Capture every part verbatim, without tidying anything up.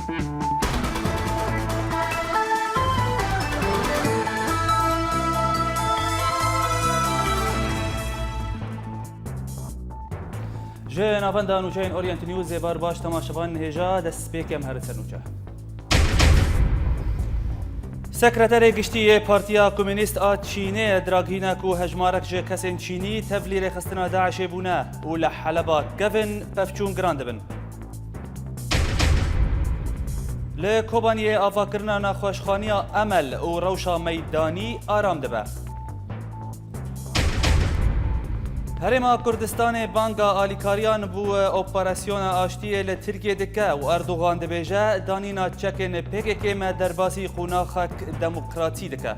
Ji navenda nûçeyên Orient News ê bar baş temaşevan hêja dest pê kem here ser nûçe. Sekreterê Giştî yê Partiya Komûnîst a Çînê diragihîne ku hejmarek ji kesên Çînî tevlî rêxistina DAIŞê bûne û li Heleba kevin pevçûn giran dibin. Li Kobaniyê avakirina nexweşxaniya Emel û rewşa meydanî aram dibe. Herêma Kurdistanê banga alîkariyan bo operasyona aştiyê li Tirkiyê dike û Erdogan dibêje, danîna çekên P K K me derbasî qonaxek demokratî dike.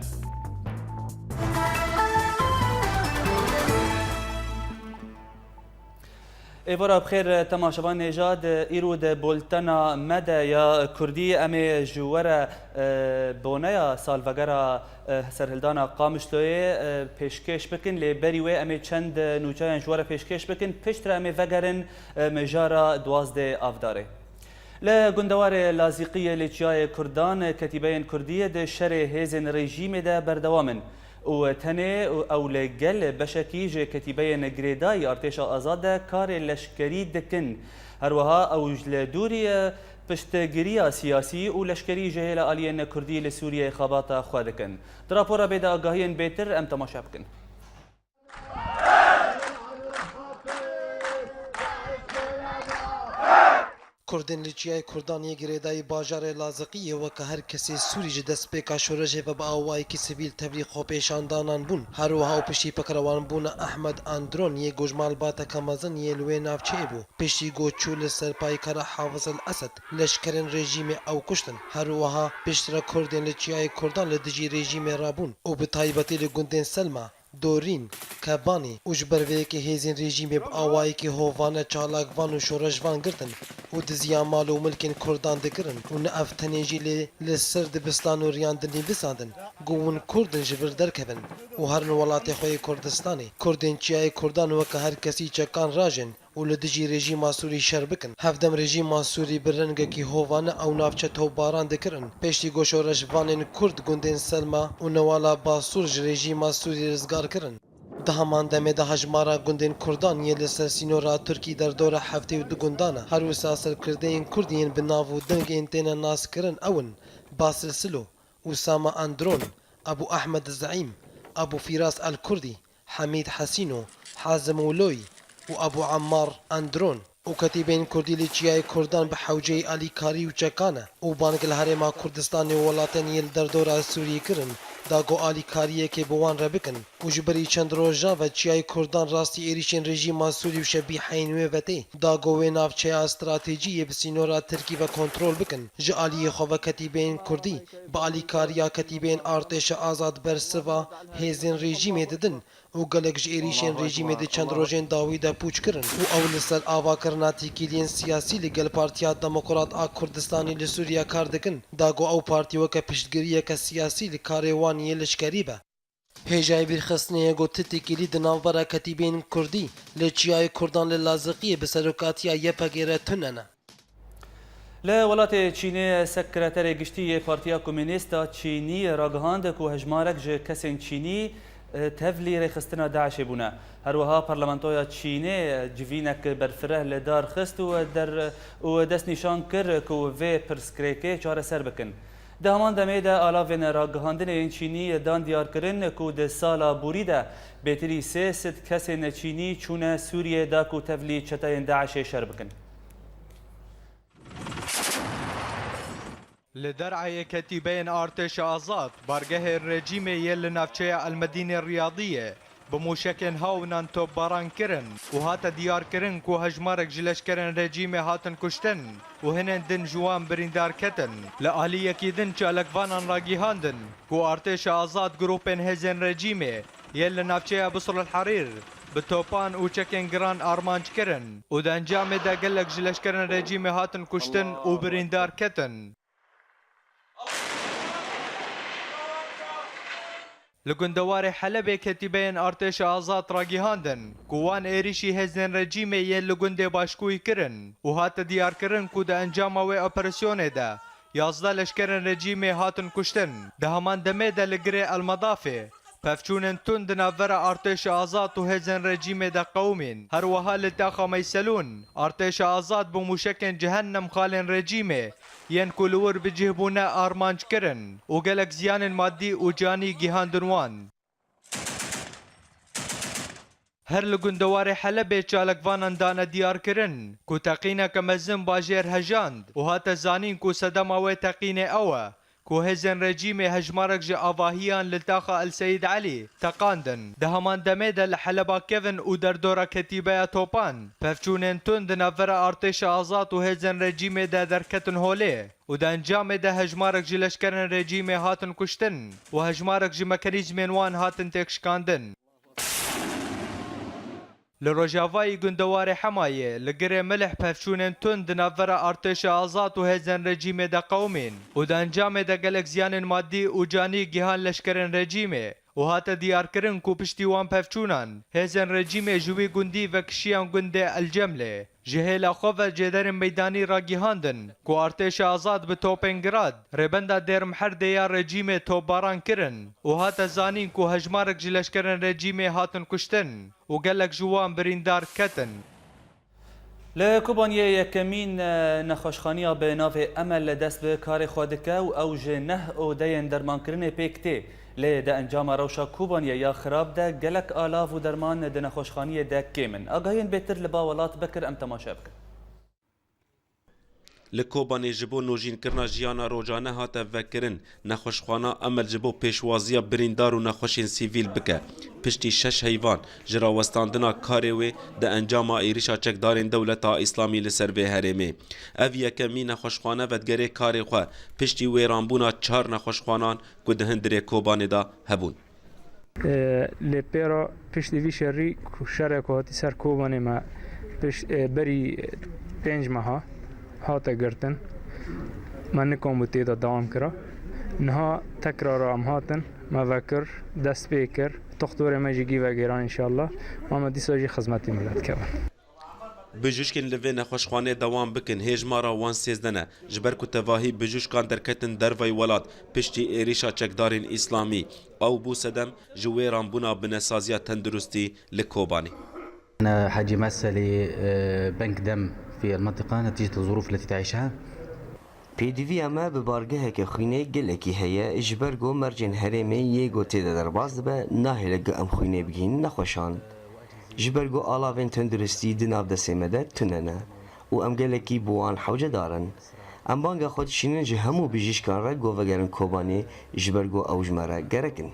Êvara bi xêr, temaşevan hêja, di îro di bultena me de ya Kurdî em ê ji we re, e, boneya salvegera, e, serhildana Qamişloyê, e, pêşkêş bikin, lê berî wê em ê çend nûçeyan ji we re pêşkêş bikin, piştre em ê vegerin, e, mijara duwazdeh Avdarê. Li gundewarê Lazîqiyê li Çiyayê Kurdan, ketîbeyên Kurdî di şerê hêzên rejîmê de berdewam in û tenê ew li gel beşekî ji ketîbeyên girêdayî Artêşa Azad de karê leşkerî dikin. Her wiha ew ji li dûrî piştgiriya siyasî û leşkerî ji hêla aliyên Kurdî li Sûriyeyê xebata xwe dikin. Di rapora bê de agahiyên bêtir em temaşe bikin. Kurdên li Çiyayê Kurdan yê girêdayî bajarê Laziqiyê weke her kesê Sûrî ji destpêka şoreşê ve bi awayekî sivîl tevlî xwepêşandanan bûn. Her wiha û piştî fikra wan bûna Ehmed Andron yê ku ji malbateke mezin yê li wê navçeyê bû. Piştî ku çû li ser paykara Hafiz El Esed, leşkerên rejîmê ew kuştin. Her wiha piştre Kurdên li Çiyayê Kurdan li dijî rejîmê rabûn û bi taybetî li gundên Selma, Dorîn, Kebanî û ji ber vê yekê hêzên rejîmê bi awayekî hovane çalakvan û şoreşvan girtin û diziya mal û milkên Kurdan dikirin û ne ev tenê jî lê li ser dibistan û riyan dinivîsandin ku hûn Kurd in ji vir derkevin û herin welatê xwe yê Kurdistanê. Kurdên Çiyayê Kurdan weke her kesî çekan rajên û li dijî rejîma Sûrî şer bikin. Hevdem rejîma Sûrî bi rengekî hovane ew navçe topbaran dikirin. Piştî ku şoreşvanên Kurd gundên Selma û Newala Basûr ji rejîma Sûrî rizgar kirin. Di heman demê de hejmara gundên Kurdan yê li ser sînora Tirkî derdora heftê û du gundan e. Her wisa serkirdeyên Kurd yên bi nav û dengên têne naskirin ew in: Basil Silo, Usama Andron, Abu Ahmed Zeîm, Abu Firas El Kurdî, Hemîd Hesîno, Hazim Wloyî û Abu Ammar Andron û ketîbên Kurdî li Çiyayê Kurdan bi hewceyî alîkarî û çekan e û bang li Herêma Kurdistanê û welatên yê li derdora Sûriyê kirin da ku alîkariyekê bi wan re bikin û ji berî çend rojan ve Çiyayê Kurdan rastî êrîşên rejîma Sûrî û şebîheyên wê ve tê da ku wê navçeya stratejî yê bi sînora Tirkî ve kontrol bikin. Ji aliyê xwe ve ketîbeyên Kurdî bi alîkariya ketîbeyên Artêşa Azad bersiva hêzên rejîmê didin û gelek ji êrîşên rejîmê di çend rojên dawî de pûç kirin û ew li ser avakirina têkiliyên siyasî li gel Partiya Demokrat a Kurdistanê li Sûriye kar dikin, da ku ew partî weke piştgiriyeke siyasî li karê wan yê leşkerî be. Hêjayê bîrxistinê ye ku ti têkilî di navbera ketîbên Kurdî li Çiyayê Kurdan li Laziqiyê bi serokatiya Y P G re tune ne. Li welatê Çînê Sekreterê Giştî yê Partiya Komûnîst a Çînî ragihand ku hejmarek ji kesên Çînî, e, tevlî rêxistina DAIŞê bûne. Her wiha Parlamentoya Çînê civînek berfireh li dar xist û der, û destnîşan kir ku vê pirsgirêkê çareser bikin. Di heman demê de alavên ragihandinê yên Çînî dan diyarkirin ku di sala borî de bêtirî sê sed kesên Çînî çûne Sûriyê da ku tevlî çeteyên DAIŞê şer bikin. Li der'ayê ketîbeyên Artêşa Azad, bargehên rejîmê yên li navçeya Elmedînê Riyadiyê bi mûşekên hawnan topbaran kirin û hate diyarkirin ku hejmarek ji leşkerên rejîmê hatin kuştin û hinên din ji wan birîndar ketin. Li aliyekî din çalakvanan ragihandin ku Artêşa Azad grûpên hêzên rejîmê yên li navçeya Bisr el Herîr bi topan û çekên giran armanc kirin û di encamê de gelek ji leşkerên rejîmê hatin kuştin û birîndar ketin. Li gundewarê Helebê ketîbeyên Artêşa Azad ragihandin ku wan êrîşî hêzên rejîmê yên li gundê Başkûyî kirin û hate diyarkirin ku di encama wê operasyonê de yazdeh leşkerên rejîmê hatin kuştin. Di heman demê de li girê El Medafê pevçûnên tund di navbera Artêşa Azad û hêzên rejîmê de qewimîn. Her wiha li taxa Meyselûn, Artêşa Azad bi mûşekên cehennem xalên rejîmê yên ku li wir bi cih bûne armanc kirin û gelek ziyanên madî û canî gihandin wan. Her li gundewarê Helebê çalakvanan dane diyarkirin ku teqîneke mezin bajêr hejand û hate zanîn ku sedema wê teqînê ew e ku hêzên rejîmê hejmarek ji avahiyan li taxa El Seyîd Elî teqandin. Di heman demê de li Heleba kevin û derdora ketîbeya topan, pevçûnên tund di navbera Artêşa Azad û hêzên rejîmê de derketin holê û di encamê de hejmarek ji leşkerên rejîmê hatin kuştin û hejmarek ji mekanîzmên wan hatin têkşikandin. Li rojavayî gundewarê Hemayê, li girê Milih pevçûnên tund di navbera Artêşa Azad û hêzên rejîmê de qewimîn û di encamê de gelek ziyanên madî û canî gihan leşkerên rejîmê û hate diyarkirin ku piştî wan pevçûnan, hêzên rejîmê ji wî gundî vekişiyan gundê El Cemlê. Ji hêla xwe ve cêderên meydanî ragihandin ku Artêşa Azad bi topên Grad rêbenda Dêrmherdê ya rejîmê topbaran kirin û hate zanîn ku hejmarek ji leşkerên rejîmê hatin kuştin û gelek ji wan birîndar ketin. Li Kobaniyê yekemîn, e, nexweşxaniya bi navê Emel dest bi karê xwe dike û ew ji neh odeyên dermankirinê pêk tê. Lê di encama rewşa Kobaniyê ya xirab de gelek alav û derman di nexweşxaniyê de kêm in. Agahiyên bêtir li ba Welat Bekir em temaşe bikin. Li Kobanê ji bo nojînkirina jiyana rojane hate vekirin. Nexweşxwana Emel ji bo pêşwaziya birîndar û nexweşên sivîl bike. Piştî şeş heyvan ji rawestandina karê wê di encama êrîşa çekdarên dewleta Îslamî li ser vê herêmê. Ev yekemî nexweşxane vedigerê karê xwe piştî wêranbûna çar nexweşxwanan ku di hundirê Kobanê de hebûn. Lê pê re piştî vî şerî ku şerê ku hatî ser Kobanê me pişt, e, berî pênc meha hate girtin. Me nikom bû tê de dewam kira. Niha tekrara em hatin, me vekir, dest pê kir. Toxtorê me jî gî vegêran înşallah. Ma me dîsa jî xizmetî milet kevin. Bijûşkên li vê nexweşxanê dewam bikin, hêjmara wan sêzdeh ne. Ji ber ku tevahî bijûşkan derketin dervey welat piştî êrîşa çekdarên Îslamî, ew bû sedem ji wêranbûna binesaziya tenduristî li Kobanê. أنا حجي مسألي، آه، بنك دم في المنطقة نتيجة الظروف التي تعيشها. Pêdiviya me bi bargeheke xwînê gelekî heye, ji ber ku mercên herêmê yê ku tê de derbas dibe, nahêle ku em xwînê bigihînin nexweşan. Ji ber ku alavên tenduristî di nav destê me de tune ne û em gelekî bi wan hewcedar in. Em banga xwe dişînin ji hemû bijîşkan re ku vegerin Kobanê, ji ber ku ew ji me re gerek in.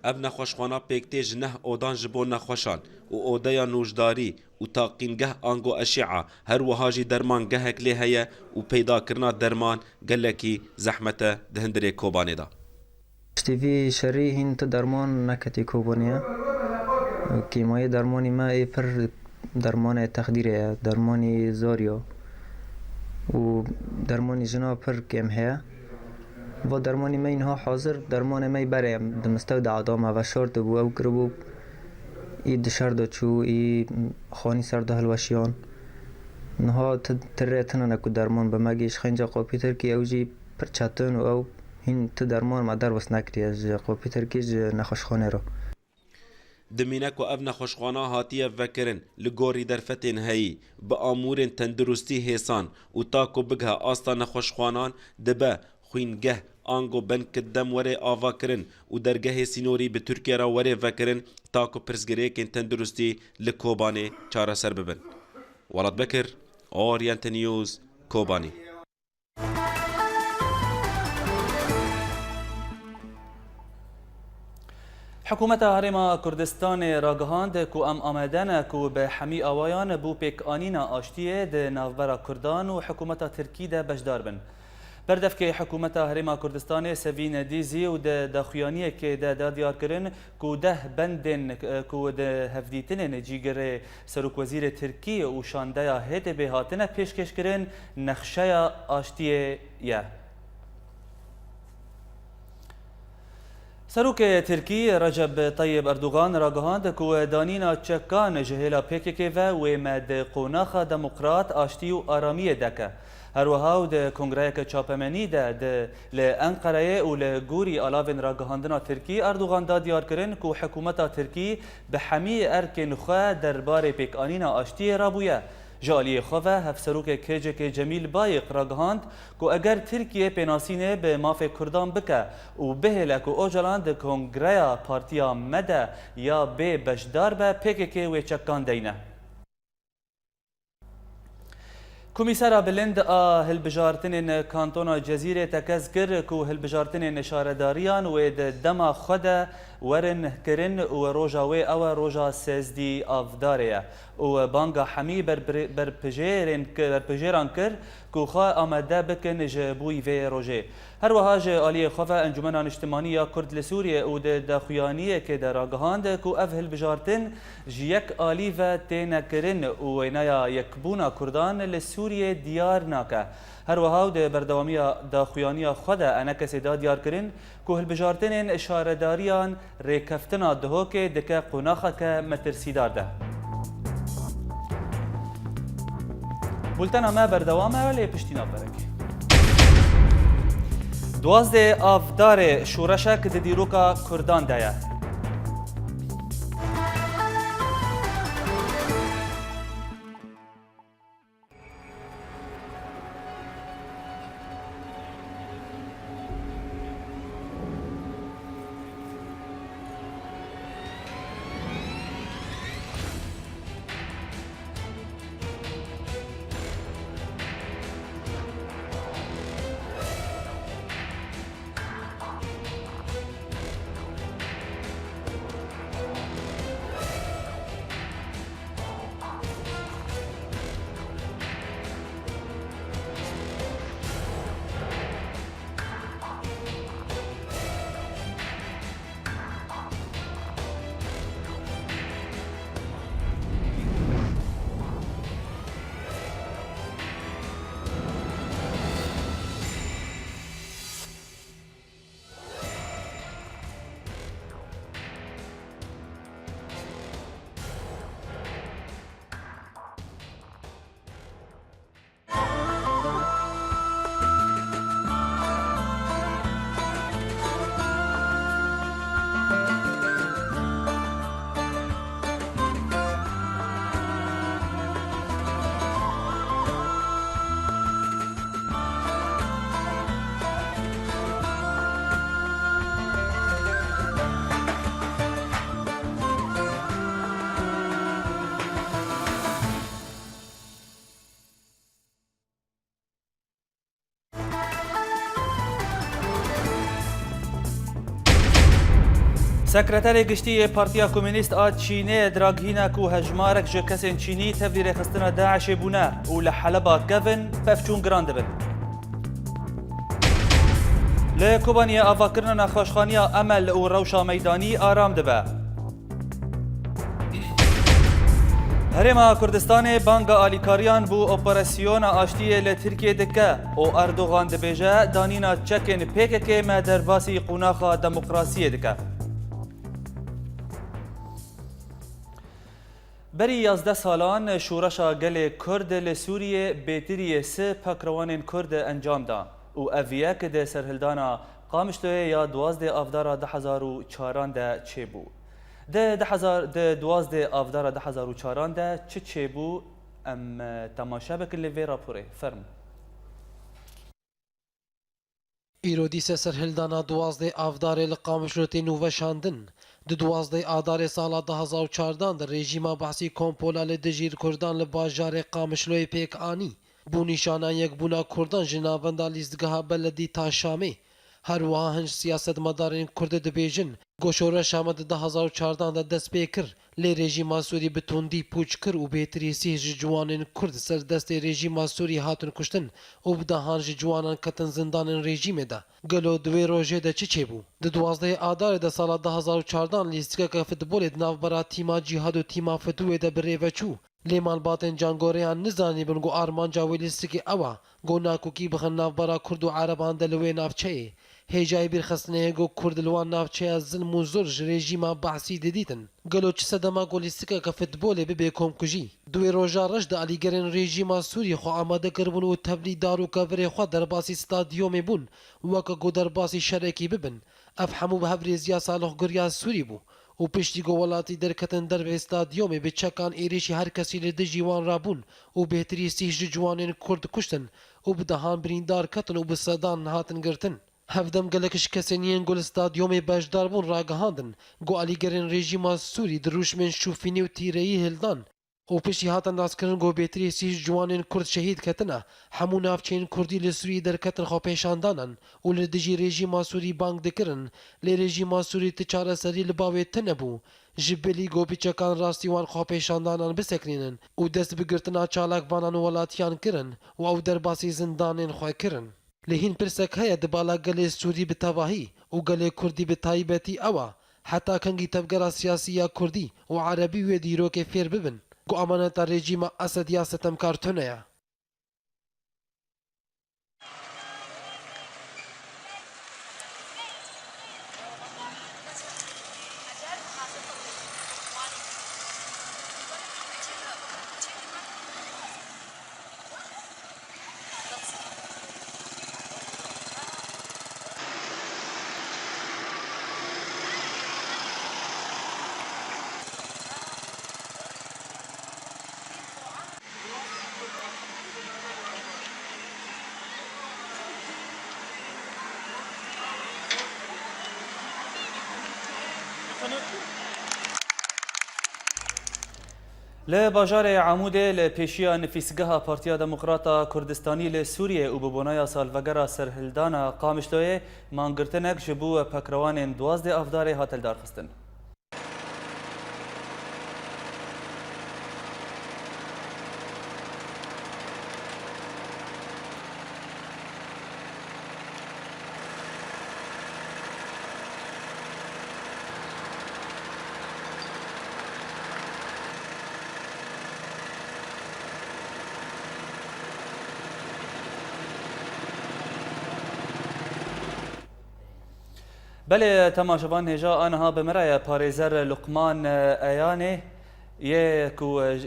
Ev nexweşxwana pêk tê ji neh odan ji bo nexweşan û odeya nûjdarî û taqîngeh ango eşîa, her wiha jî dermangehek lê heye û peydakirina derman gelekî zehmet e di hundirê Kobanê de. Piştî vî şerî hîn tu derman neketî Kobanê ye. Kêmayê dermanî me ê pir dermanê texdîrê ye, dermanî zarî ye û dermanî jina pir kêm heye. Va dermanî me yî niha hazir, dermanê me yî berê em di mistewda da me veşartibû, ew kiribû, î di şer de çû, î xanî ser de hilweşiyan. Niha ti, ti rê tune ne ku derman bi me gihîşt xênca qopî tirkî, ew jî pir çetin û ew hîn ti derman me derbas nekiriye ji qopî tirkî ji nexweşxanê re. Dimîne ku ev nexweşxwana hatiye vekirin, li gorî derfetên heyî, bi amûrên tenduristî hêsan û ta ku bigihe asta nexweşxwanan, dibe xwîngeh ango benkit dem were avakirin û dergehê sînorî bi Tirkiye re were vekirin, ta ku pirsgirêkên tenduristî li Kobanê çareser bibin. Welat Bekir, Oriente News, Kobanê. Hikûmeta Herêma Kurdistanê ragihand ku em amade ne ku bi hemî awayan bo pêkanîna aştiyê di navbera Kurdan û hikûmeta Tirkî de beşdar bin. Berdevkê Hikûmeta Herêma Kurdistanê Sevîn Dîzî û di daxuyaniyekê de da diyar kirin ku deh bendên, e, ku di hevdîtinên cîgirê Serokwezîrê Tirkî û şandeya H D P hatine pêşkêşkirin, nexşeya aştiyê ye. Serokê Tirkî Recep Tayyip Erdogan ragihand ku danîna çekan ji hêla P K K ve wê me di qonaxa demokrat, aştî û aramiyê de ke. Her wiha û di kongreyeke çapemenî de di, li Enqereyê û li gorî alavên ragihandina Tirkî, Erdogan da diyarkirin ku hikûmeta Tirkî bi hemî erkên xwe derbarê pêkanîna aştiyê rabûye. Ji aliyê xwe ve Hevserokê K C K Cemîl Bayik ragihand ku eger Tirkiye pênasînê bi mafê Kurdan bike û bihêle ku Ocalan di kongreya partiya me de ya bê beşdar be, P K K wê çekan deyne. Komîsera Bilind a Hilbijartinên Kantona Cezîrê tekez kir ku hilbijartinên şaredariyan wê di dema xwe de werin kirin û roja wê ew e roja sêzdî Avdarê ye û banga hemî berbirê-, berpijêrên ki-, berpijêran kir ku xwe amade bikin ji bo vê rojê. Her wiha ji aliyê xwe ve Encûmena Niştimanî ya Kurd li Sûriyê û di daxuyaniyekê de ragihand ku ev hilbijartin ji yek alî ve têne kirin û wêneya yekbûna Kurdan li Sûriyê diyar nake. Her wiha û di berdewamiya daxuyaniya xwe de ENKSê da diyarkirin ku hilbijartinên şaredariyan rêkeftina Duhokê dike qonaxeke metirsîdar de. Bultena me berdewam e, lê piştî navberekê. Duwazdê Avdarê şoreşek di dîroka Kurdan de ye. Sekreterê Giştî yê Partiya Komûnîst a Çînê diragihîne ku hejmarek ji kesên Çînî tevlî rêxistina DAIŞê bûne û li Heleba kevin pevçûn giran dibin. Li Kobaniyê avakirina nexweşxaniya Emel û rewşa meydanî aram dibe. Herêma Kurdistanê banga alîkariyan bo operasyona aştiyê li Tirkiyê dike û Erdogan dibêje, danîna çekên P K K me derbasî qonaxa demokrasiyê dike. Berî yazdeh salan şoreşa gelê Kurd li Sûriyê bêtiriyê sih pakrewanên Kurd encam da û ev yek di serhildana Qamişloyê ya duwazdeh Avdara du hazar û çaran de çêbû. Di du hazar, di duwazdeh Avdara du hazar û çaran de çi çêbû? Em, e, temaşe bikin li vê raporê. Fermo. Îro dîse serhildana duwazdeh Avdarê li Qamişlo tê nûveşandin. Di duwazdeh Adarê sala du hazar û çardan de rejîma Behsî kompola li dijî Kurdan li bajarê Qamişloyê pêk anî. Bû nîşana yekbûna Kurdan ji navenda lîstgeha beledî ta Şamê. Her wiha hin siyasetmedarên Kurd dibêjin, ku şoreşa me di du hazar û çardan de dest pê kir, lê rejîma Sûrî bi tundî pûç kir û bêtirî sih ji ciwanên Kurd ser destê rejîma Sûrî hatin kuştin û bi dehan ji ciwanan ketin zindanên rejîmê de. Gelo di wê rojê de çi çêbû? Di duwazdehê Adarê de sala du hazar û çardan lîstikeke futbolê di navbera tîma Cîhad û tîma Fitûyê de bi rê ve çû. Lê malbatên Can Goreyan nizanîbin ku armanca wê lîstikê ew e ku nakokî bixin navbera Kurd û Ereban de li wê navçeyê. Hêjayî bîrxistinê ye ku Kurd li wan navçeya zilm û zor ji rejîma Behsî didîtin. Gelo çi sedema ku lîstikeke futbolê bibe komkujî? Di wê roja reş de alîgirên rejîma Sûrî xwe amade kiribûn û tevlî dar û kevirê xwe derbasî stadyomê bûn, weke ku derbasî şerekî bibin. Ev hemû bi hevrêziya Salih Gurya Sûrî bû û piştî ku welatî derketin dervê stadyomê bi çekan êrîşî her kesî li dijî wan rabûn û bêhtirî sîh ji ciwanên Kurd kuştin û bi dehan birîndar ketin û bi sedan hatin girtin. Hevdem gelek ji kesên yên ku li stadyomê beşdar bûn ragihandin ku alîgirên rejîma Sûrî di rûşmên şûfînî û tîreyî hildan û piştî hate naskirin ku bêtirî sîh ciwanên Kurd şehîd ketine, hemû navçeyên Kurdî li Sûrî derketin xwepêşandanan û li dijî rejîma Sûrî bang dikirin, lê rejîma Sûrî ti çareserî li ba wê tune bû, ji bilî ku bi çekan rastî wan xwepêşandanan bisekinînin û dest bi girtina çalakvanan û welatiyan kirin û ew derbasî zindanên xwe kirin. Lê hîn pirsek heye di bala gelê Sûrî bi tevahî û gelê Kurdî bi taybetî ew e, heta kengî tevgera siyasî ya Kurdî û Erebî wê dîrokê fêr bibin ku amaneta rejîma Esed ya sitemkar tune ye. Li bajarê Amûdê li pêşiya nifîsgeha Partiya Demokrata Kurdistanî li Sûriyê û bi bonaya salvegera serhildana Qamişloyê mangirtinek ji bo pekrewanên duwazdeh Avdarê hat lidarxistin. Belê, temaşevan, hêja aniha bi me re ye parêzer Luqman Eyanê, yê ku,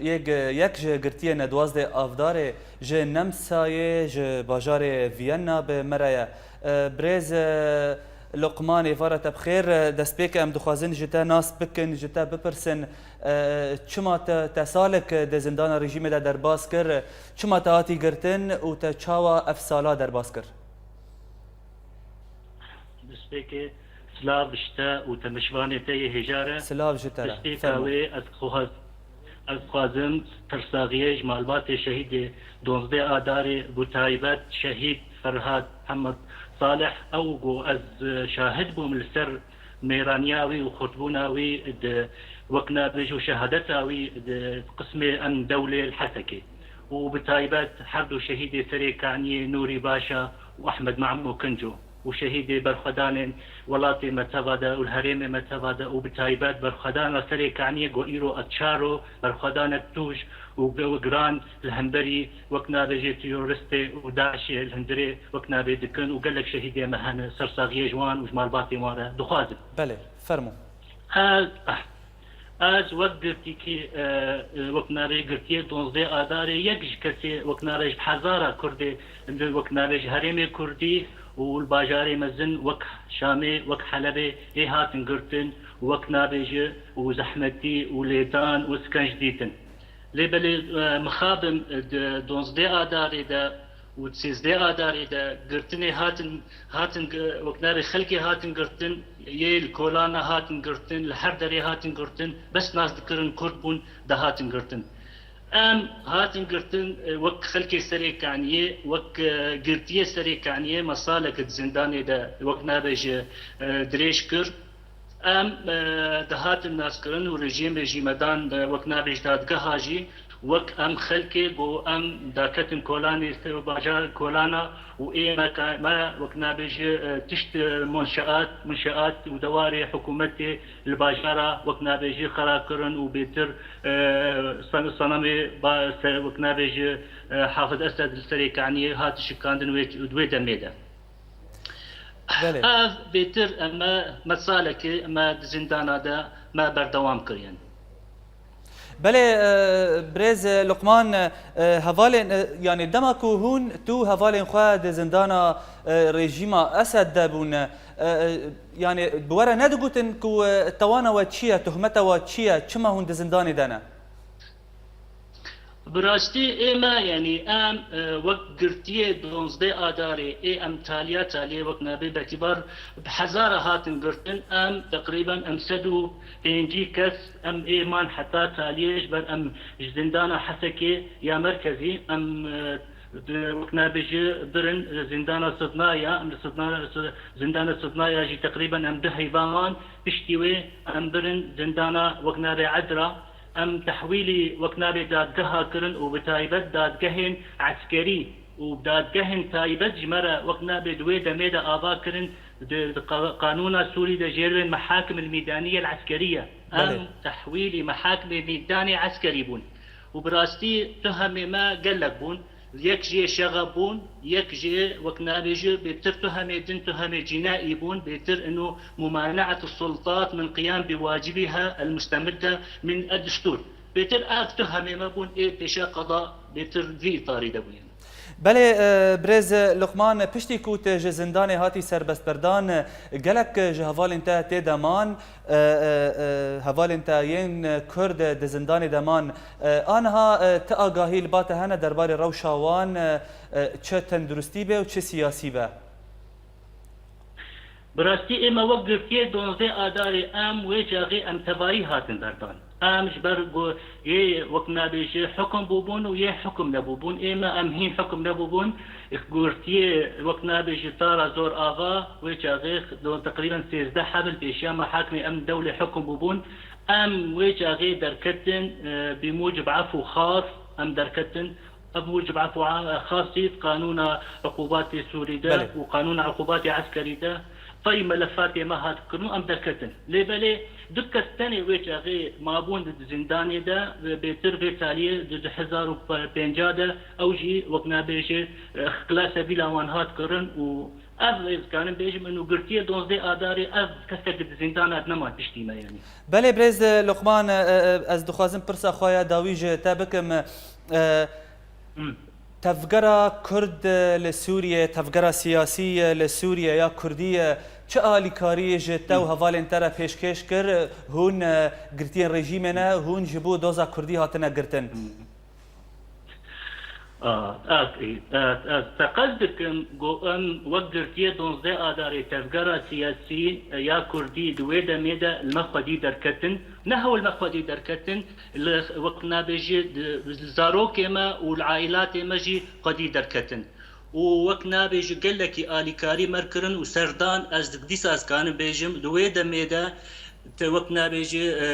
yê g-, yek ji girtiyên duwazdeh Avdarê ji Nemsayê ji bajarê Viyana bi me re ye. E, birêz, e, Luqman, êvara te bi xêr. E, destpêkê em dixwazin ji te nas bikin, ji te bipirsin, e, çima te, te salek di zindana rejîmê de derbas kir, çima te hatî girtin û te çawa ev sala derbas kir? Destpêkê silav ji te û temişvanê te yê hêja re. Silav ji te re. Destpêka wê ez dixwaz-, ez dixwazim pirsaxiyê ji malbatê şehîdê duwazdeh Adarê, bi taybet şehîd Ferhad Hemed Salih, ew ku ez şahid bûm li ser mêraniya wî û xurtbûna wî di, wek nabêj û şehadeta wî di qismê em dewlê li Hesekê. û bi taybet her du şehîdê Serê Kaniyê Nûrî Başa û Ehmed Mahmû Kinco û şehîdê berxwedanên welatê me teva de û li herêmê me teva de û bi taybet berxwedana Serê Kaniyê ku îro ez çar ro berxwedanek tûj û gi-, giran li hemberî wek nabêjê teroristê û DAIŞê li hundirê wek nabê dikin û gelek şehîdê me hene, sersaxiyê ji wan û ji malbatên wan re dixwazim. Belê, fermo. Ez, Ez wek girtîkî, e, e, wek navê girtiyê duwazdeh Adarê yek ji kesê wek navê ji hezara Kurdê, li wek navê ji herêmê Kurdî û li bajarê mezin wek Şamê, wek Helebê ê hatin girtin, wek navê ji û zehmetî û lêdan û skenc dîtin. Lê belê, e, mixabin, e, di duwazdeh Adarê de û di sêzdeh Adarê de girtinê hatin, hatin gi-, wek navê xelkê hatin girtin, yê li kolana hatin girtin, li her derê hatin girtin, bes nas dikirin Kurd bûn, dihatin girtin. Em hatin girtin, e, wek xelkê Serê Kaniyê, wek, e, girtiyê Serê Kaniyê me salek di zindanê de wek navê ji, e, dirêj kir. Em, e, dihatin naskirin û rejîmê jî me dan, e, wek navê ji dadgeha jî Wek em xelkê ku em daketin kolanê ser bajar kolana û ê me ka-, me wek nabêje, e, tişt, e, munşeat, munşeat û dewarê hikûmetê li bajara wek nabêje xera kirin û bêtir, e, san-, sanamê ba-, se-, wek nabêje, e, Hafiz Esed li serê Kaniyê hat şikandin wê, wê demê de. Belê. Ev bêtir em me, me salekê me di zindana de me berdewam kiriye. Belê, e, birêz Luqman, e, hevalên, e, yanî dema ku hûn, tu hevalên xwe di zindana, e, rejîma Esed de bûn, e, e, yanî bi we re nedigotin ku, e, tewana we çi ye, tuhmeta we çi ye, çima hûn di zindanê de ne? Bi rastî ê me, yanî em, e, wek girtiyê duwazdeh Adarê ê em taliya taliyê wek nabê betibar bi hezara hatin girtin, em teqrîben em sed û pêncî kes em ê man heta taliyê ji ber em ji zindana Hesekê ya merkezî em, e, di, wek nabêje birin, e, zindana Sidnaya, em li Sidnaya, zindana Sidnaya jî teqrîben em du heyva man, piştî wê em birin zindana wek nabê Edra. Em tehwîlî wek nabê dadgeha kirin û bi taybet dadgehên eskerî û dadgehên taybet ji me re wek nabê di wê demê de ava kirin, di, di qa-, qanûna Sûrî de jê re bên mehakim el mîdanî el eskerî ye. Em Belê. Tehwîlî mehakimê mîdanê eskerî bûn. Û bi rastî tuhemê me gelek bûn. Yek jê şexeb bûn, yek jê wek nabêje bêtir tuhemê din, tuhemê cînaî bûn, bêtir ino mumaneat sultat min qiyam bi wacibiha el mustemidde min el destûr. Bêtir ev tuhemê me bûn ê pêşa qada bêtir vî îtarî de bûyen. Belê, e, birêz Luqman, piştî ku tu ji zindanê hatî serbestberdan, gelek ji hevalên te tê de man, e, e, e, hevalên te yên Kurd di zindanê de man. E, aniha, e, ti agahî li ba te hene derbarê rewşa wan, e, e, çi tenduristî be û çi siyasî be? Bi rastî ê me wek girtiyê duwazdeh Adarê em wê çaxê em tevayî hatin berdan. Em ji ber ku yê wek nabêje hukum bûbûn û yê hukum nebûbûn. Ê me em hîn hukum nebûbûn. Girtiyê wek nabêje tara zor ava wê çaxê do teqrîben sêzdeh heb li pêşiya me hakimê em dewlê hukum bûbûn. Em wê çaxê derketin, e, bi mucib efû xas em derketin. Ev mucib efû a-, xas jî qanûna uqubatê Sûrî de Belê. Û qanûna uqubatê eskerî de pey melefatê me hat kirin û em derketin. Lê belê du kes tenê wê çaxê mabûn di zindanê de, bêtir vê taliyê di du hezar û pênca de ew jî wek nabêje, e, ixtilasa vîla wan hat kirin û ev, ez kanim bêjim, ino girtiyê duwazdeh Adarê ev kesek di zindana de nema piştî me, yanî. Belê birêz Luqman, e, e, ez dixwazim pirsa xwe ya dawî ji te bikim. E, Hmm. Tevgera Kurd li Sûriyê, tevgera siyasî li Sûriyê ya Kurdî, çi alîkarî ji te û Hmm. hevalên te re pêşkêş kir? Hûn, e, girtiyên rejîmê ne, hûn ji bo doza Kurdî hatine girtin. Hmm. A, ez, ez, ez teqez dikim ku em wek girtiyê duwazdeh Adarê tevgera siyasî ya Kurdî di wê demê de li me xwedî derketin. Ne hewl me xwedî derketin, li wek nabêje di, zarokê me û li aîlatê me jî xwedî derketin. Û wek nabêje gelekî alîkarî me kirin û serdan ez di dîsa ez kanim bêjim, di wê demê de te wek nabêje, e,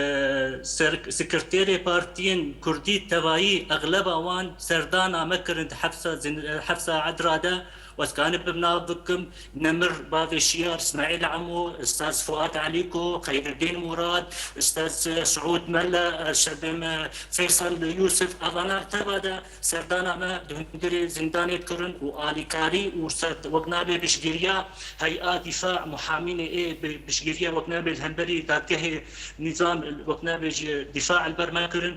ser-, sekreterê partiyên Kurdî tevayî exleba wan serdana me kirin di hepsa zin-, hepsa Edra de. Wez kanim bi nav bikim, Nemir bavê Şiyar, Îsmaîl Emo, Ustaz Fuat Elîko, Xeyreddîn Murad, Ustaz Suud Mele, Şebêm Feysel Yusuf, evana teva de serdana me di hundirê zindanê kirin û alîkarî û ser wek nabê piştgiriya Hey'a Difa, muhamînê ê bi-, piştgiriya wek nabê li hemberî dadgehê nîzam wek nabê ji difa li ber me kirin.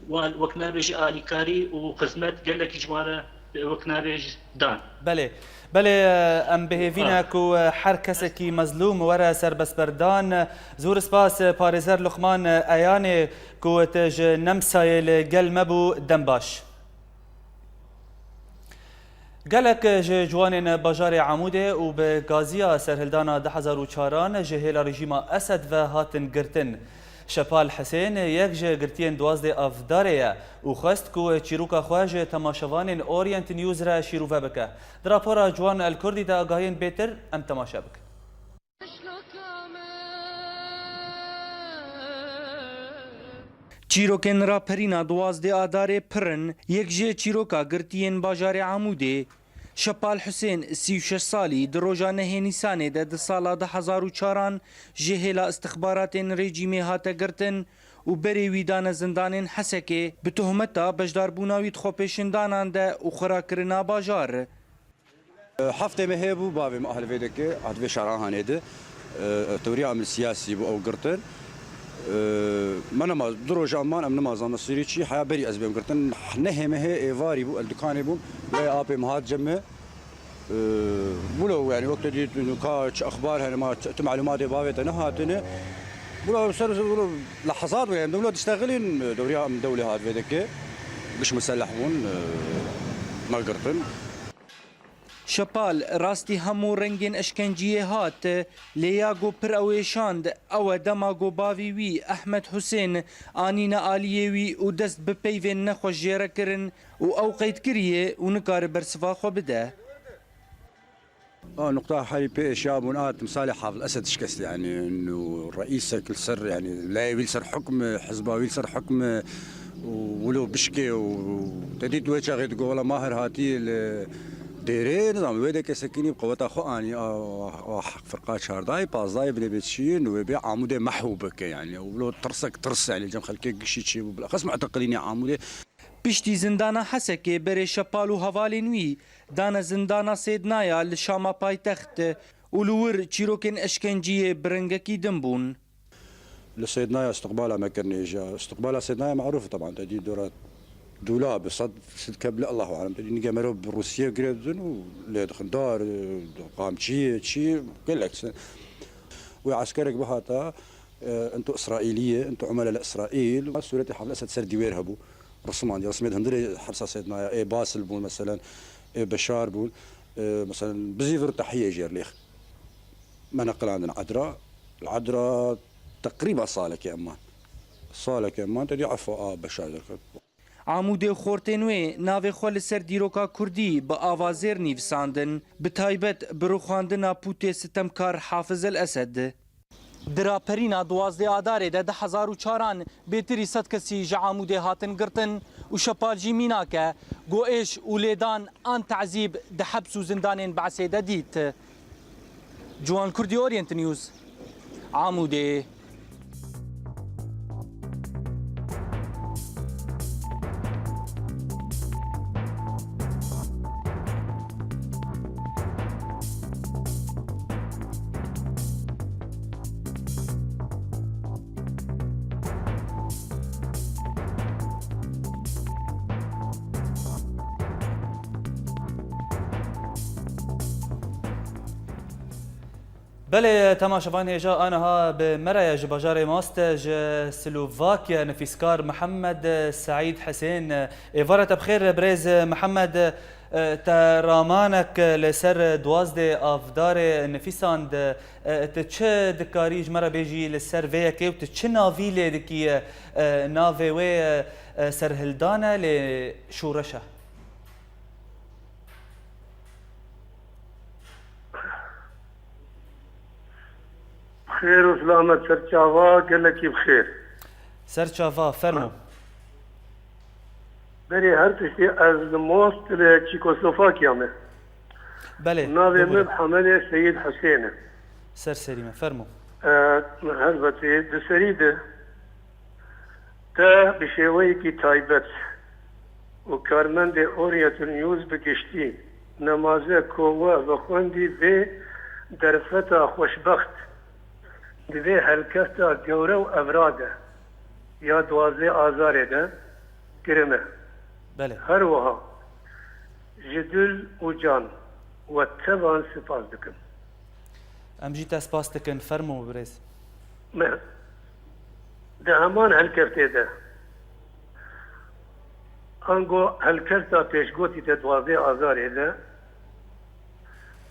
Wan wek nabêje alîkarî û xizmet gelekî ji wan re wek nabêje dan. Belê. Belê, em bi hêvî ne Ha. ku her kesekî mezlûm were serbestberdan. Zor spas, parêzer Luqman Eyanê, ku tu ji Nemsayê li gel me bû. Dem baş. Gelek ji ciwanên bajarê Amûdê û bi gaziya serhildana du hezar û çaran ji hêla rejîma Esed ve hatin girtin. Şepal Hisên yek ji girtiyên duwazdeh Avdarê ye û xwest ku çîroka xwe ji temaşevanên Orient News re şîrove bike. Di rapora Ciwan El Kurdî de agahiyên bêtir em temaşe bikin. Çîrokên raperîna duwazdeh Adarê pir in, yek jê çîroka girtiyên bajarê Amûdê. Şepal Husên, sî û şeş salî, di roja nehê Nîsanê de di sala du hezar û çaran ji hêla istixbaratên rejîmê hate girtin û berê wî dane zindanên Hesekê, bi tohmeta beşdarbûna wî di xwepêşandanan de û xirakirina bajar. Heftê me heye bû, bavê min a li vê deke, a di vê şara Hanê de. E, tewriya min siyasî bû, ew girtin. E, me nema, du roj em man, em nema zana sirî çi, heya berî ez bêm girtin. Nehê me heye êvarî bû, el dikanê bûm. Lê apê min hat cem me. E, wilo, yani, wek te dît, nuka çi exbar hene, ma çi, tu malumatê bavê te nehatine. Wilo, ser, wilo, lehzat wilo, em wilo diştexilîn, dewriya em dewlê hat vê deke. Giş museleh bûn, e, me girtin. Şepal rastî hemû rengên eşkenciyê hat, lê ya ku pir ew êşand, ew e dema ku bavî wî Ehmed Husên anîne aliyê wî û dest bi peyvên nexweş jê re kirin û ew qeyd kiriye û nikare bersiva xwe bide. A nuqta herî pê êşiya bûn a timsalê Hafil Esed şikest, yani, û reîsek li ser, yani, layê wî li ser hukm, hizba wî li ser hukm, û wilo bişkê û te dît wê çaxê digo, wela Mahir hatî li dêrê, nizam, wê de kesekî nî bi qeweta xwe anî, a, a, a, firqa çardayê, pazdayê binê bê çiyê, nû wê bê Amûdê mehû bike, yani, wilo tirsek tirs, yani, cem xelkê gişî çêbû, bilexes muteqilînê Amûdê. Piştî zindana Hesekê berê Şepal û hevalên wî dane zindana Sêdnaya li Şama paytext û li wir çîrokên eşkenciyê bi rengekî din bûn. Li Sêdnaya istiqbala me kirinê jî. Istiqbala Sêdnaya merûf e, teban, te dî dora dûla bi sed, sed keb li Allahu alem. Te dî nige merov bi Rûsiyê girê didin û lê dixin dar, qamçiyê, çi, gelek se-, wê eskerek bihata, e, ento Îsraîlî ye, ento umele li Îsraîl. Sûretê Hafil Esed ser dîwêr hebû. Risimandî, risimê di hundirê hepsa Sêdnaya, ê Basil bûn, meselen, ê Beşar bûn, e, meselen, bizî vir tehiyê jêr lêx. Me neqilandin Edra. Li Edra teqrîba salekê em man. Salekê em man, te dî efa a Beşar derket. Amûdê û xortên wê navê xwe li ser dîroka kurdî bi ava zêr nivîsandin, bi taybet bi rûxandina pûtê sitemkar Hafiz El Esed. Di raperîna duwazdeh Adarê de du hezar û çaran bêtirî sed kesî ji Amûdê hatin girtin û Şepal jî mînak e, ku êş û lêdan an tezîb di heps û zindanên Be'sê de dît. Ciwan Kurdî, Orient News, Amûdê. Belê, temaşevan hêja aniha bi me re ye ji bajarê Mast, ji Slovakya, nivîskar Mihemed Seîd Hisên. Êvara te bi xêr, birêz Mihemed. Te ramanek li ser duwazdeh Avdarê nivîsand. Tu çi dikarî ji me re bêjî li ser vê yekê û tu çi navî lê dikî, navê wê serhildan e, lê şoreş e? Xêr û selamet, ser çava, gelekî bi xêr. Ser çava, fermo. Berê her tiştî ez li Most li Çîkoslovakiya me. Belê, Navê min bibûre. Hemedê Seyîd Husên e. Ser serî me, fermo. E, helbetî, di serî de Te bi şêweyekî taybet û karmendê Oriental News bi giştî, nemaze ku we vexwendî vê derfeta xweşbext di vê helkefta gewre û evra de ya duwazdeh Azarê de kirime. Belê. Her wiha ji dil û can we tevan spas dikim. Em jî te spas dikin. Fermo, birêz. Me di heman helkeftê de, ango helkefta pêşgotî de duwazdeh Azarê de,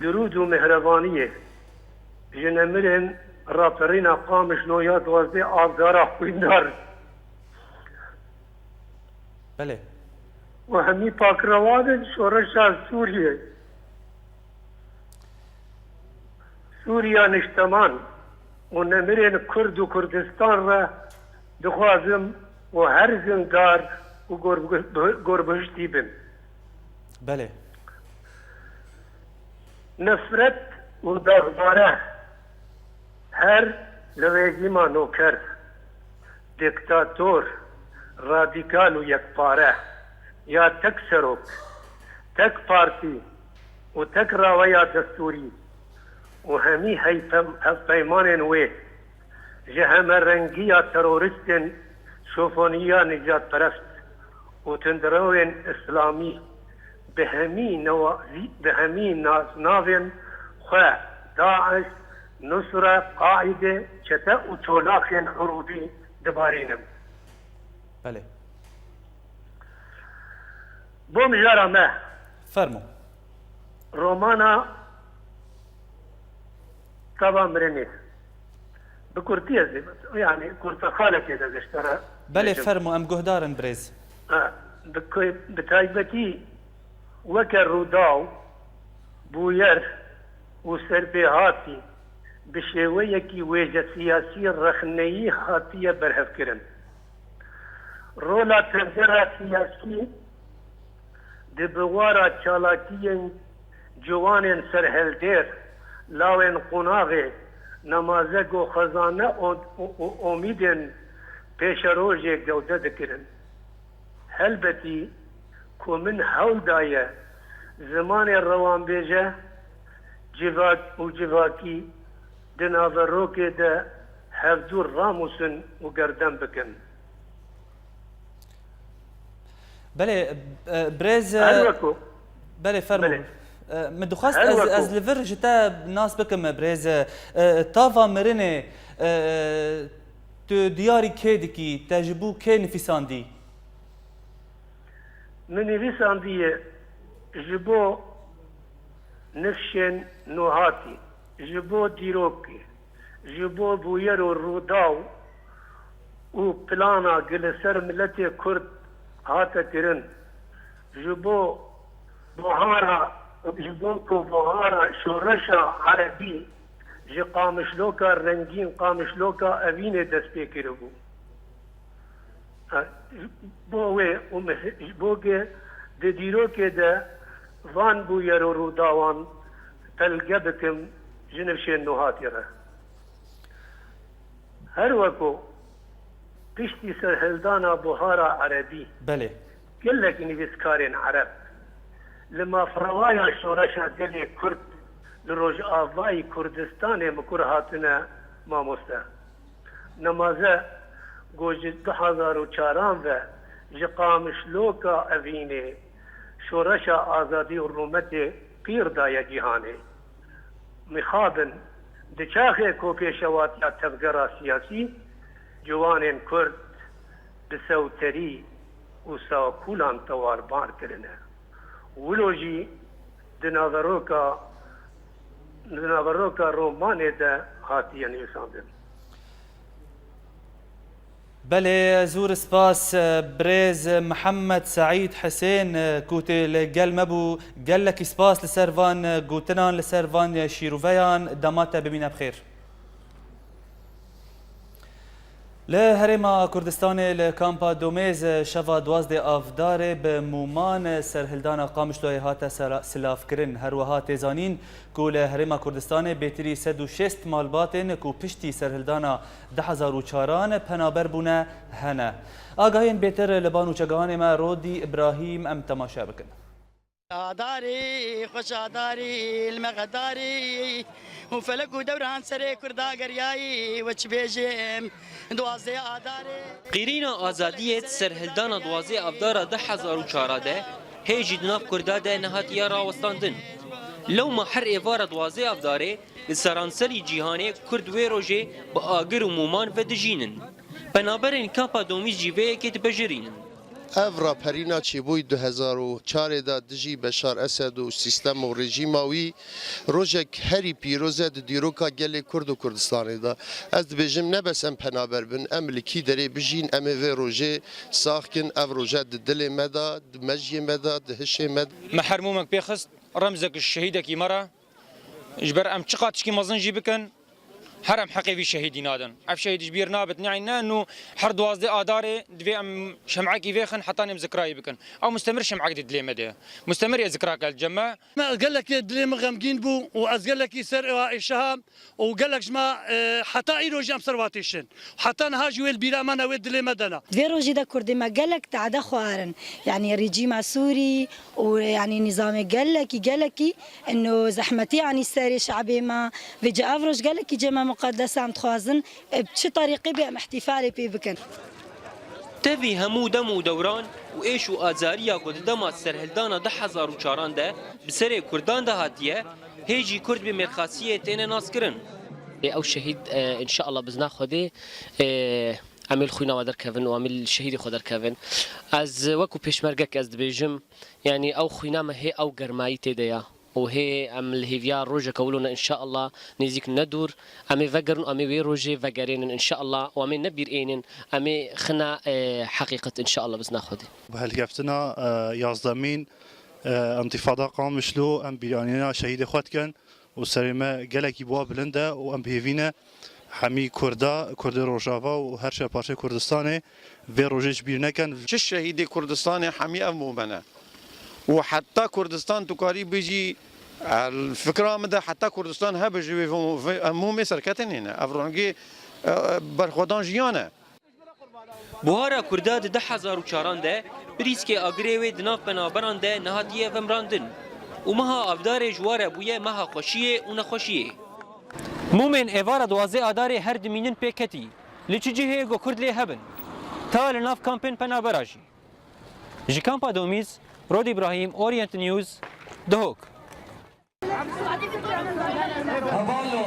dirûd û mihrevaniyê ji nemirên raperîna Qamişlo ya duwazdeh Azara xwîndar. Belê. Û hemî pakrewanên şoreşa Sûriyê, Sûriya nişteman û nemirên Kurd û Kurdistan re dixwazim û her zindar û gor-, gorbihiştî bin. Belê. Nefret û daxbare her li rejîma noker, diktator, radîkal û yekpare ya tek serok, tek partî û tek raweya destûrî û hemî heypem-, hevpeymanên wê ji hemerengiya terorîstên şofoniya nîjadperest û tundrewên îslamî bi hemî newa-, bi hemî na-, navên xwe, DAIŞ, Nusre, Qaîde, çete û çolaxên Irûbî dibarînim. Belê. Bo mijara me. Fermo. Romana Tava Mirinê. Bi kurtî ez ê, yani kurteqalekê de ji te re Belê, bêjim. Fermo, em guhdar in birêz. Ha, bi ku-, bi taybetî weke Rûdaw, bûyer û serbêhatî bi şêweyekî wêje siyasî rexneyî hatiye berhevkirin. Rola tevgera siyasî di biwara çalakiyên ciwanên serhildêr, lawên qonaxê, nemaze go xezane û, û, û omîdên pêşerojê gewde dikirin. Helbetî ku min hewl daye zimanê rewanbêje, civak û civakî di naverokê de hevdû ramûsin û gerdem bikin. Belê, e, birêz, e, Her wekû. Belê, fermo. Belê. E, min dixwest Her ez, wekû. ez li vir ji te nas bikim, birêz, e, e, tava mirinê, e, tu diyarî kê dikî, te ji bo kê nivîsandî? Min nivîsandiye ji bo nifşên nuhatî, ji bo dîrokê, ji bo bûyer û rûdaw û plana ku li ser miletê Kurd hate kirin, ji bo buhara, ji bo ku buhara şoreşa erebî ji qamişloka rengîn, qamişloka evînê dest pê kiribû. Ha, ji bo wê û min ji bo ke di dîrokê de van bûyer û rûdawan pelge bikim ji nifşên nuhatî re. Her wekû piştî serhildana buhara erebî, Belê. gelek nivîskarên ereb li mafrewaya şoreşa gelê Kurd li Rojavayî Kurdistanê mikur hatine mamoste. Nemaze ku ji du hezar û çaran ve ji qamişloka evînê şoreşa azadî û rûmetê qîr daye cîhanê. Mixabin di çaxê ku pêşewatiya tevgera siyasî ciwanên Kurd bi sewterî û sakulan tewarbar kirine. Wilo jî di naveroka, di naveroka romanê de hatiye nivîsandin. Belê, zûr spas, birêz Mihemed Seîd Hisên, ku tê li gel me bû. Gelekî spas li ser van gotinan, li ser van şîroveyan. Dema te bimîne bi xêr. Li Herêma Kurdistanê li Kampa Domêz şeva duwazdeh Avdarê bi mûman serhildana Qamişloyê hate sela-, silavkirin. Her wiha tê zanîn ku li Herêma Kurdistanê bêtirî sed û şêst malbatên ku piştî serhildana du hezar û çaran penaber bûne hene. Agahiyên bêtir li ba nûçegihanê me Rodî Îbrahîm em temaşe bikin. Adarî, xweş adarî, li me xedarî û felek û dewran serê Kurda geriyayî, we çi bêjim, duwazdeh Adarê. Qîrîna azadiyê di serhildana duwazdeh Avdara du hezar û çar de hê jî di nav Kurda de nehatiye rawestandin. Lewma her êvara duwazdeh Avdarê li seranserî cîhanê Kurd wê rojê bi agir û mûman vedijînin. Penaberên Kampa Domîz jî vê yekê dibijirînin. Ev raperîna çêbûyî du hezar û çarê de dijî Beşar Esed û sîstem û rejîma wî rojek herî pîroz e di dîroka gelê Kurd û Kurdistanê de. Ez dibêjim, ne bes em penaber bin, em li kî derê bijîn, em ê vê rojê sax kin. Ev roje di dilê me de, di mejiyê me de, di hişê me de. Me her mûmek pê xist, remzek ji şehîdekî me re. Ji ber em çiqas tişkî mezin jî bikin, Her em heqê vî şehîdî nadin. Ev şehîd ji bîr nabit, neyne nû her duwazdeh Adarê divê em şemekî vêxin heta em zikrayî bikin. Ew mustemir şemek di dilê me de ye. Mustemir ê zikrake li cem me. Me gelekî dilê min xemgîn bû û ez gelekî ser êşeha û gelek ji me, e, heta îro jî em ser wa têşin. Heta niha jî wê li bîra me ne, wê dilê me de ne. Vê rojî de Kurdê me gelek tade xwarin. Yanî rejîma Sûrî û yanî nîzamê gelekî, gelekî ino zehmetî anî serê şabê me. Vêca ev roj gelekî cem me muqedes e, em dixwazin, e, bi çi terîqê bê em îhtîfalê pê bikin. Tevî hemû dem û dewran û êş û azariya ku di dema serhildana du hezar û çaran de bi serê Kurdan de hatiye, hê jî Kurd bi mêrxasiyê têne naskirin. Ê ew şehîd, e, înşeallah bizna Xwedê, e, em ê li xwîna we derkevin û em ê li şehîdê xwe derkevin. Ez, e, wekû pêşmergek ez dibêjim, yanî ew xwîna me hê ew germayî tê de ya. Û hê em li hêviya rojeke wilo ne, înşeallah nêzîk ne dûr, em ê vegerin û em ê wê rojê vegerênin, înşeallah, û em ê nebîr ênin, em ê xina, e, heqîqet, înşeallah, bizna Xwedê. Bi helkeftina, e, yazdemîn, e, Întîfada Qamişlo, em bîranîna şehîdê xwe dikin û serê me gelekî bi wa bilind e û em bi hêvî ne hemî Kurda, Kurdê Rojava û her çar parçeyê Kurdistanê vê rojê ji bîr nekin. Çi şehîdê Kurdistanê hemî ev mûme ne. Û heta Kurdistan tu karî bijî, e, fikra min de heta Kurdistan hebe ji wê vê, vê, em mûmê serketinê ne. Ev rengê, e, berxwedan jiyan e. Buhara Kurda di du hezar û çaran de bi rîskê agirê wê di nav penaberan de nehatiye vemrandin û meha Avdarê ji wa re bûye meha xweşiyê û nexweşiyê. Mûmên êvara duwazdeh Adarê her dimînin pê ketî. Li çi cihê ku Kurd lê hebin, ta li nav kampên penabera jî. Ji kampa Domîz, Rod Îbrahîm, Orient News, Duhok. Hevalno,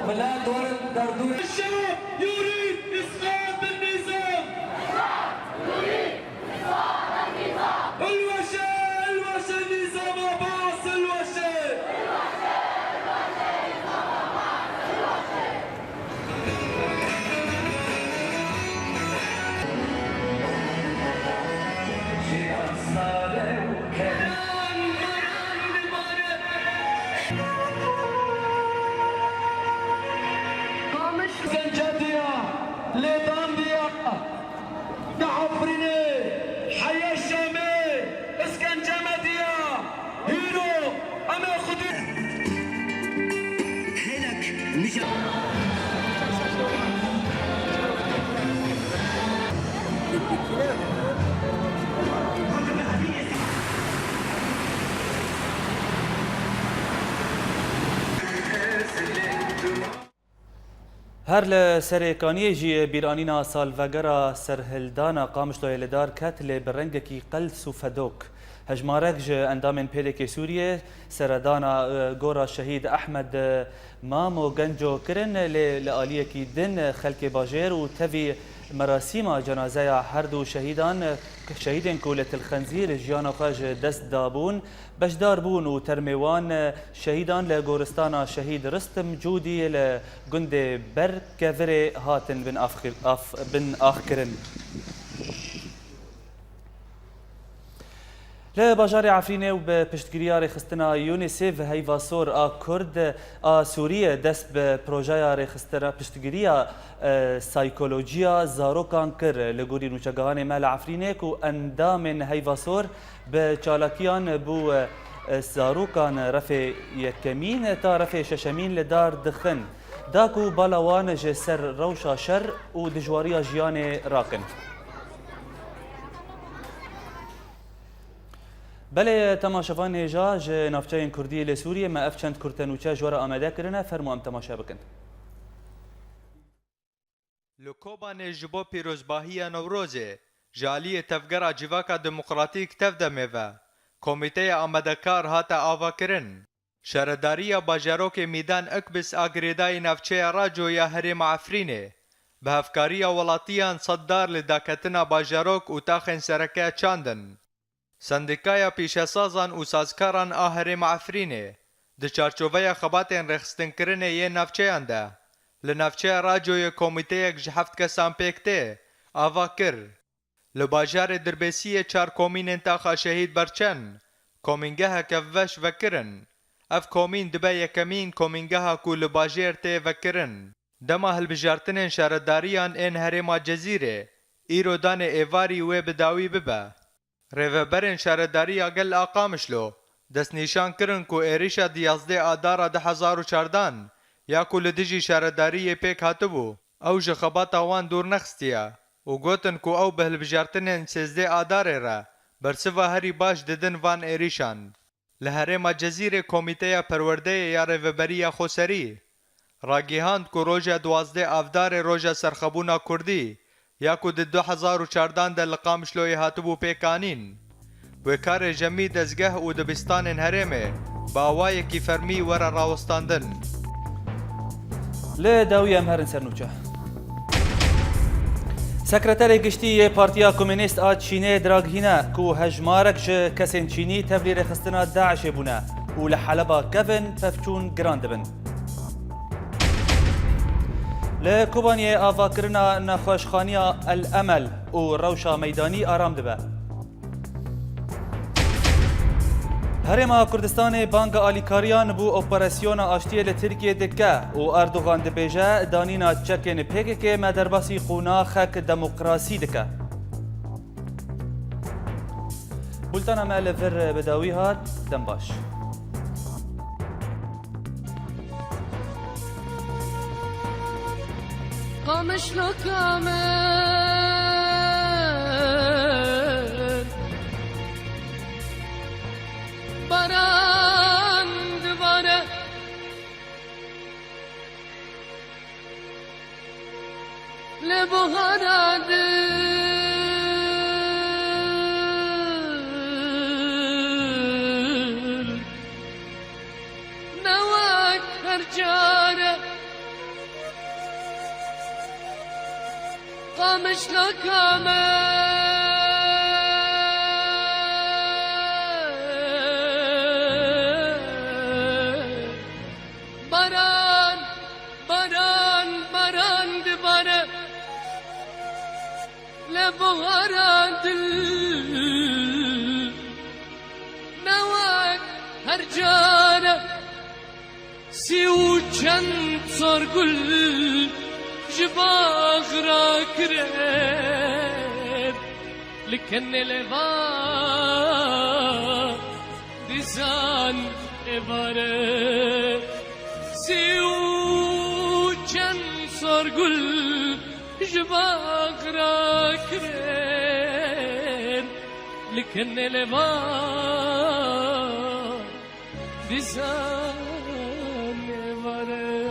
milet werin derdûrê. Şewat, Yûrî, Îslam bin Nîzam! Hilweşe, hilweşe Nîzam Abbas, hilweşe! Îşkence diya, lêdan diya, di Efrînê, heya Şamê, îşkence me diya, hîro em ê xwedî. Hinek mija- Her li Serêkaniyê jî bîranîna salvegera serhildana Qamişloyê li dar ket, lê bi rengekî qels û fedok. Hejmarek ji endamên P D K Sûriyê seredana, e, gora şehîd Ehmed, e, Mamo Genco kirin, lê li aliyekî din, e, xelkê bajêr û tevî merasîma cenazeya her du şehîdan, e, şehîdên ku li Til Xenzîr jiyana xwe ji dest dabûn, beşdar bûn û termê wan, e, şehîdan li goristana Şehîd Ristim Cûdî li gundê Berkevirê hatin bin afxir-, af-, bin axkirin. Li bajarê Efrînê û bi piştgiriya rêxistina UNICEF heyva sor a Kurd a Sûriyê dest bi projeya rêxistina piştgiriya, e, saykolojiya zarokan kir. Li gorî nûçegihanê me li Efrînê ku endamên heyva sor bi çalakiyan bo, e, zarokan refê yekemîn ta refê şeşemîn li dar dixin, da ku bala wan ji ser rewşa şer û dijwariya jiyanê rakin. Belê, temaşevanên hêja, ji navçeyên Kurdî li Sûriyê me ev çend kurtenûçe ji we re amade kirine, fermo em temaşe bikin. Li Kobanê ji bo pîrozbahiya Newrozê ji aliyê Tevgera Civaka Demokratîk, Tevdemê ve Komîteya Amadekar hate avakirin. Şaredariya bajarokê Mîdan Ikbis a girêdayî navçeya Raco ya herêma Efrînê bi hevkariya welatiyan seddar li daketina bajarok û taxên sereke çandin. Sendîkaya Pîşesazan û Sazkaran a Herêma Efrînê di çarçoveya xebatên rêxistinkirinê yên navçeyan de li navçeya Racoyê komîteyek ji heft kesan pêk tê ava kir. Li bajarê Dirbêsiyê çar komînên taxa Şehîd Berçen komîngeheke veş vekirin. Ev komîn dibe yekemîn komîngeha ku li bajêr tê vekirin. Dema hilbijartinên şaredariyan ên herêma Cezîrê îro danê êvarî wê bi dawî bibe. Rêveberên şaredariya gel a Qamişlo destnîşan kirin ku êrîşa di yazdê Adara du hezar û çardan ya ku li dijî şaredariyê pêk hatibû, ew ji xebata wan dûr nexistiye û gotin ku ew bi hilbijartinên sêzdeh Adarê re bersiva herî baş didin van êrîşan. Li herêma Cezîrê Komîteya Perwerdeyê ya Rêveberiya Xweserî ragihand ku roja duwazdeh Avdarê roja serxebûna Kurdî ya ku di du hezar û çardan de li Qamişloyê hatibû pêkanîn, wê karê jemî dezgeh û dibistanên herêmê bi awayekî fermî were rawestandin. Li dawî em herin ser nûçe. Sekreterê Giştî yê Partiya Komûnîst a Çînê diragihnî ku hejmarek ji kesên Çînî tevlî rêxistina DAIŞê bûne û li Heleba kevin pevçûn giran dibin. Li Kobaniyê avakirina nexweşxaniya El Emel û rewşa meydanî aram dibe. Herêma Kurdistanê banga alîkariyan bo operasyona aştiyê li Tirkiyê dike û Erdogan dibêje, danîna çekên P K K me derbasî qonaxek demokrasî dike. Bultena me li vir bi dawî hat, dem baş. Qamişloka min, baran dibare. Li buhara dil ne wek her care. Qamişloka me. Baran, baran, baran dibare. Li buhara dil ne wek her care. Sî û çend sorgul ji bax rakirin. Li kenê lêvan dizan êvare. Sî û çend sorgul ji bax rakirin. Li kenê lêvan dizan êvare.